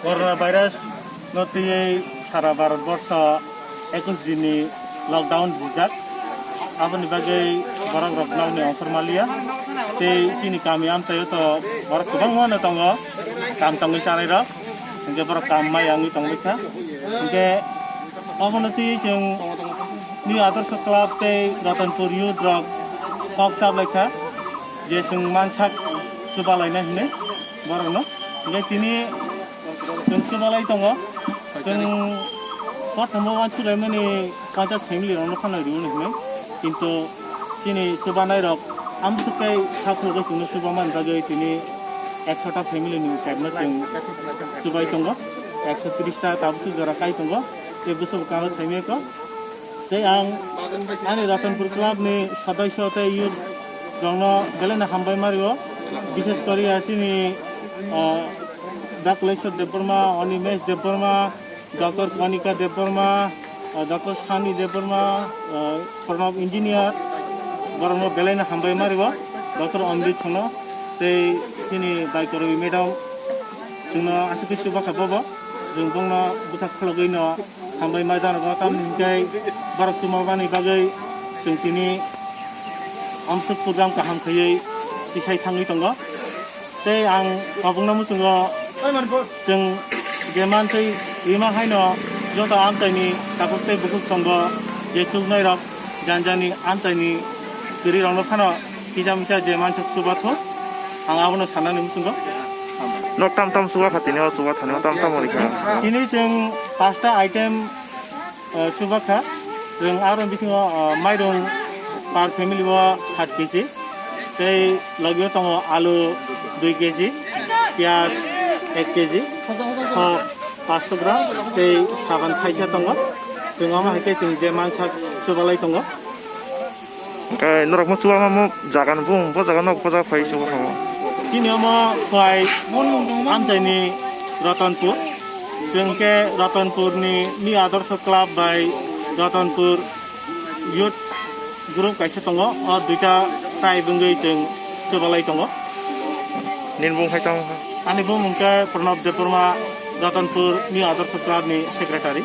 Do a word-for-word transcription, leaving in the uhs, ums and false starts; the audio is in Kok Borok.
Corona virus no twiwi sara Bharat borsho ekush din ni lockdown rijak. Aboni bagwi borok rok nokni ongkhor maliya. Tei chini kami amchaio to borok kwbangma no tongo, kam tangwi chanai rok. Hinkhe borok kam maya wngwi tongbaikha. Hinkhe obono twiwi chwng New Adarsh Club tei Ratanpur Youth rok kok chaplaikha je chwng mansak chubalaina hinwi borokno. Hinkhe tini chwng chubalai tongo. Chwng kothombo wansukhlaimani panchas family rokno phano rwino hinwi. Kintu chini chubanai rok amsuk tei saphuru chwngno chubamani bagwi tini ekshota family ni type no chwng chubai tongo. Ekshotris ta tabukhe jora kai tongo. Tei bwswk bwkang saimaya kho. Tei ang ani Ratanpur Club ni sadasyo tei youth rokno belai no hambai mario. Bishes kori a chini, ah, Dakuleshwar Debbarma, Animesh Debbarma, Doctor Konika Debbarma, ah, Doctor Sani Debbarma, ah, Pranab Engineer, borokno belai no hambai mario. Doctor Amrit chwngno tei chini bai kwrwi madam chwngno aswk khe chubakha bobo. Chwng bongno bwkha khologwi no hambai ma jano, tamni hinkhe borok chumabani bagwi chwng tini amsuk program kaham khaiwi tisai thangwi tongo. Tei ang kabukno muchungo chwng je mantwi rima haino joto amchaini takhuk tei bukhuk tongo, je chuknairok janjani amchaini kwrwirokno phano kisa misa je mansuk chubathok, ang abono sanani muchungo. Nok tam tam chuba kha tini o chuba thani o tam tam ori kha. Tini chwng pasta item, eh, chuba kha. Chwng aro bisingo, eh, mairung per family o sat kg. Tei logio tongo alu dui kg, piyaj ek kg, sok paanch sho gram, tei saban thaisa tongo. Chwng omo hai khe chwng je mansak chubalai tongo. Hwnkhe norokno chuba mamo jaga ni bumung, bo jaga nok bo jaga phai chuba thango. Chini omo phai amchaini Ratanpur. Chwng khe Ratanpur ni New Adarsh Club bai Ratanpur Youth Group kaisa tongo. O duita tribe wngwi chwng chubalai tongo. Nini bumung hai tamo kha? Ani bumung khe Pranab Debbarma, Ratanpur New Adarsh Club ni secretary.